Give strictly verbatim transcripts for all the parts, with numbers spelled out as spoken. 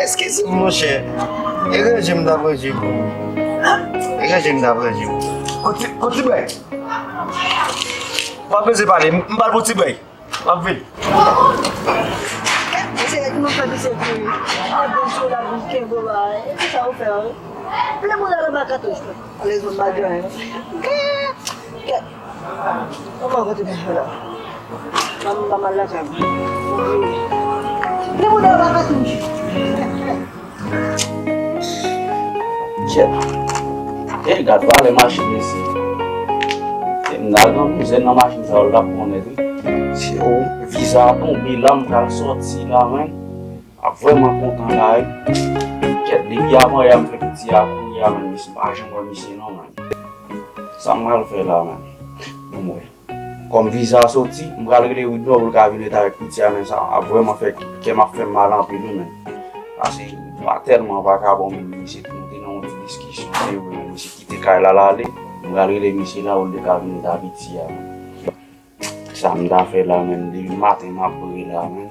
Eskize m, monchè. E ranje m t ap ranje pou ou. E ranje m t ap ranje pou ou. Kote, kote ti bèy? W ap bezwen pale, m, m pral pou ti bèy. M ap vin. Mesye, nou fè misye kouri. Mwen bon sou la, nou kenbe la. E ki sa ou fè, wi? Lè moun al anba katouch, alèz moun pa gen anyen. Kèt. Kèt. Kòman kote misye la? Ban m, ban m al lakay mwen. Lè moun al anba katouch. Chèf. Ey, gad valè machin mesye. Se m ta gen yon douzèn nan machin sa yo, l t ap konnen wi. Se ou. Viza a tonbe la, m pral sòti la, menn. M ap vrèman kontan la wi. Kèt, depi avan yè m fè piti a kouri a, menn, misye, m pa janm wè misye non, menn. Sa m pral fè la, menn? Bon, m wè. Kòm viza a soti, m pral rele Widnor pou l ka vin ret avèk piti a, men sa ap vrèman fè kè m ap fè m mal anpil wi, men. Paske m pa tèlman vakabon, men misye tou te nan yon ti diskisyon, se vre, men misye kite kay la, l ale. M pral rele misye la pou l te ka vin ret ak piti a, men. Sa m ta fè la, men, depi maten m ap pre la, men.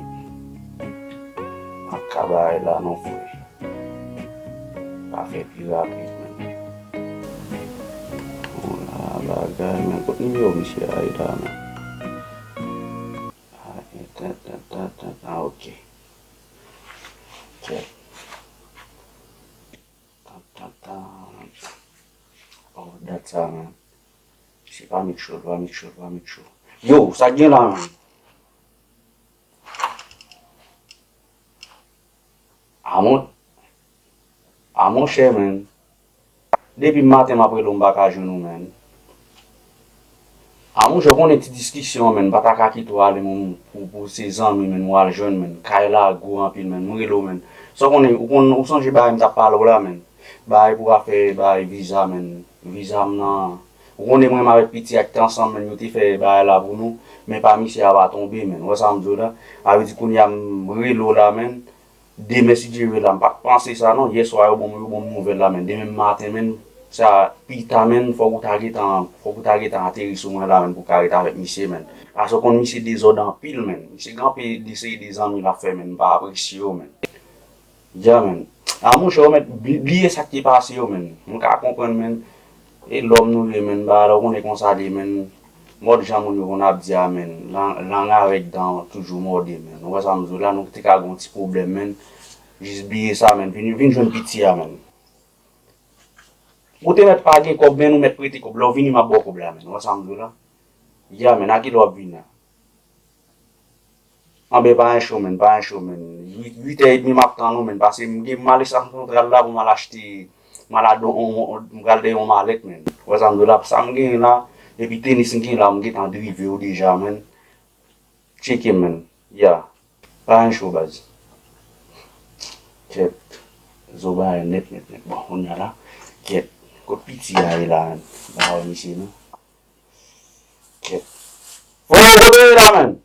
M ap ka bay la non, frè. Pa fè pi rapid, men. Bon, la bagay, men, kot nimewo misye a ye la, men? Ah, e, tan, tan, tan, tan, tan, ok. Ok. Tan, tan, tan. Oh, dat sa, men. Se pa Mitchell, pa Mitchell, pa Mitchell. Yo, sa k gen la, men? A mon, a monchè, men. Depi maten m ap rele w, m pa ka jwenn ou, men. A monchè, w konnen ti diskisyon, men, m pa ta ka kite w ale, men, pou, pou se zanmi, men, ou al jwenn, men. Kay la gwo anpil, men, m rele w, men. Sa w konnen, ou konn, ou sonje bagay m t ap pale w la, men. Bagay pou afè, bagay viza, men. Viza m nan. Ou konnen mwen menm avèk piti a ki te ansanm, men, yo te fè bagay la pou nou, men pa misye a pa tonbe, men. Ou wè sa m di w la? Sa vle di kounye a m rele w la, men. Demen, si Dye vle la, m pa t panse sa non. Yèswa, yo ban m, yo ban m nouvèl la, men. Demen maten, men, sa pita, men, fòk ou ta gentan, fòk ou ta gentan ateri sou mwen la, men, pou w ka ret avèk misye, men. Paske w konn misye dezòd anpil, men. Misye gen anpil de seri de zanmi l ap fè, men, m pa apresye yo, men. Ya, men. A, monchè, ou mèt bli-, bliye sa k te pase yo, men. M ka konprann, men. E lòm nou ye, men. Bagay la, ou konnen konsa l ye, men. Mòd jan moun yo konn ap di a, men. Lang, lang avèk dan toujou mòde, men. Ou wè sa m di w la, nou te ka gen yon ti pwoblèm, men. Jis bliye sa, men. Vin, vin jwenn piti a, men. Ou te mèt pa gen kòb, men ou mèt prete kòb. Lè w vini, m ap ba w kòb la, men. Ou wè sa m di w la? Ya, men. A kilè w ap vini a? Anben, pa gen cho, men, pa gen cho, men. Uit, uit è edmi m ap tann ou, men, paske m gen, m al Estasyon Santral la pou m al achte, m al adan, on, on, m pral dèyè yon malèt, men. Ou wè sa m di w la, sa m genyen la, epi tenis m genyen la, m gentan drive yo deja, men. Tcheke m, men. Ya. Pa gen cho, baz. Kèt. Zo bagay nèt, nèt, nèt. Bon, kounye a la. Kèt. Kot piti a ye la, men? M pa wè misye, non. Kèt. Fo, kote w ye la, men?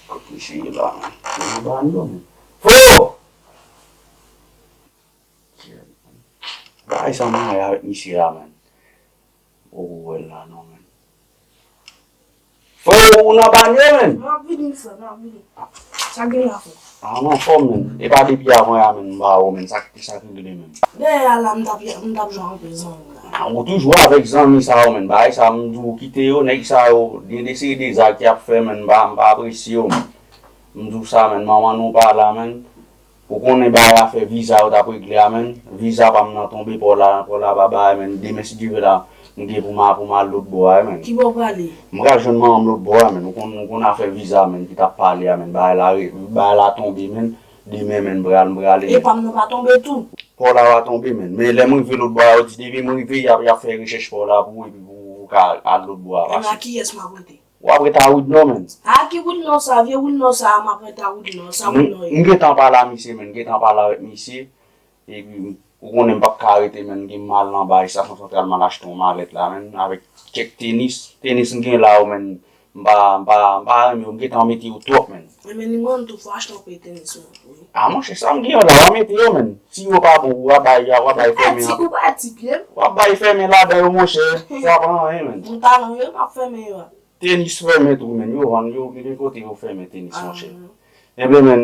Kot misye ye la, men? Yo nan banyo, men. Fo! Kèt, men. Bagay sa m rayi avèk misye a, men. Ou wè l la, non, men. Fo, ou nan banyo, men? M ap vini, frè, m ap vini. Sa gen la, frè? A, m anfòm, men. E pa depi avan yè a, men, m ba ou, men. Sa, sa k regle, men? Dèyè a la, m t ap, m t ap jwe anpil zanmi la. A, ou toujou avèk zanmi sa yo, men. Bagay sa, m di w kite yo, nèg sa yo, gen de seri de zak y ap fè, men, m pa, m pa apresye yo, men. M di w sa, men, manman nou pa la, men. Ou konnen bagay afè viza yo t ap regle a, men. Viza pa m nan tonbe, pò la, pò la pa bay, men. Demen, si Dye vle la, m gen pou m a, pou m al lòt bò a, men. Ki bò w prale? M pral jwenn manman m lòt bò a, men. Ou konn, ou konn afè viza, men, ki t ap pale a, men. Bagay la re-, bagay la tonbe, men. Demen, men, m pral, m prale, men. E pa m nan pa tonbe tou? Pò la pa tonbe, men. Men lè m rive lòt bò a, yo di depi m rive, y ap, y ap fè rechèch pò la pou ou, epi pou ou ka al lòt bò a. Ebyen, a kiyès m ap rete? W ap ret a Widnò, men. A ki Widnò sa? Vye Widnò sa, m ap ret a Widnò. Sa Widnò ye? M, m gentan pale a misye, men. M gentan pale avèk misye. Epi, ou konnen m p ap ka rete, men. M gen m al anba Estasyon Santral, m al achte yon malèt la, men. Avèk kèk tenis. Tenis m gen la yo, men. M pa, m pa, m pa renmen yo. M gentan mete yo twòp, men. Ebyen, ni mwen tou, fò achte yon pè tenis mwen pou li. A, monchè, sa m gen yo la, w a mete yo, men. Si yo pa bon, w a bay, w a bay fèmen. Ou pa ti, ou pa ti pye m. W a bay fèmen ladan yo, monchè. Sa pa anyen, men. M ta nan yo, m ap fèmen yo a. Tenis fèmen tou, men. Yo vann yo, gen kote yo fèmen tenis, monchè. Ebyen, men,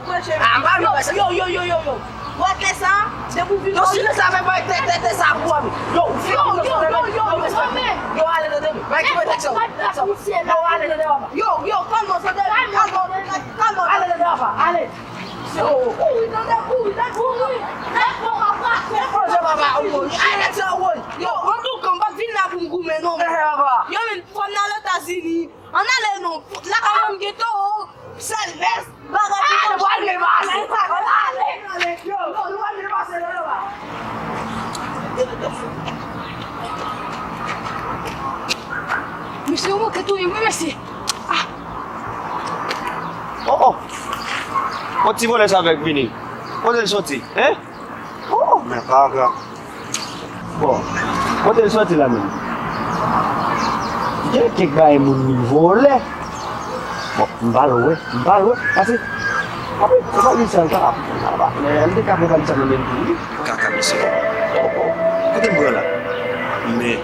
ap preche. Ah, m pa vin preche. Yo, yo, yo, yo, yo. Wè tè sa, depi w vin. Yo, si nou sa fè pa tè, tè, tè sa pou wè. Yo, ou fè yo, yo, yo, yo, yo, yo, yo, ale nan demen. Bay ki mwen tèks yo. Yo, ale nan demen. Yo, yo, kalme w, tande, kalme w, kalme w. Ale nan demen, ale. Yo. Kouri, tande, kouri, tande, kouri. Lèv bon, papa. Lèv bon, papa, ou mouri. Ale, tè, ou mouri. Yo, antouka, m pa t vin la pou m goumen, non. Ehe, papa. Yo, men, fò n al Etazini. Ann ale non, lakay mwen m gen towo, Sèl vès, bagay ki konn pase la. Ale, ale, ale. Yo, nou pral pase la, la. Mesye, ou manke touye m, wi, mesye. Ah. Oh, oh. On ti vòlè sa fèk vini. Kote l soti, hein? Oh, men pa grav. Bon, kote l soti la menm? Gen kèk bagay moun li vòlè. Bon, m pa lwen, m pa lwen. Pase. Apre, se pa li sèl ka ap. Men li te ka pran kòm sa nan men tou, wi. Kaka, mesye. Oh, oh. Kote m pran la? Men.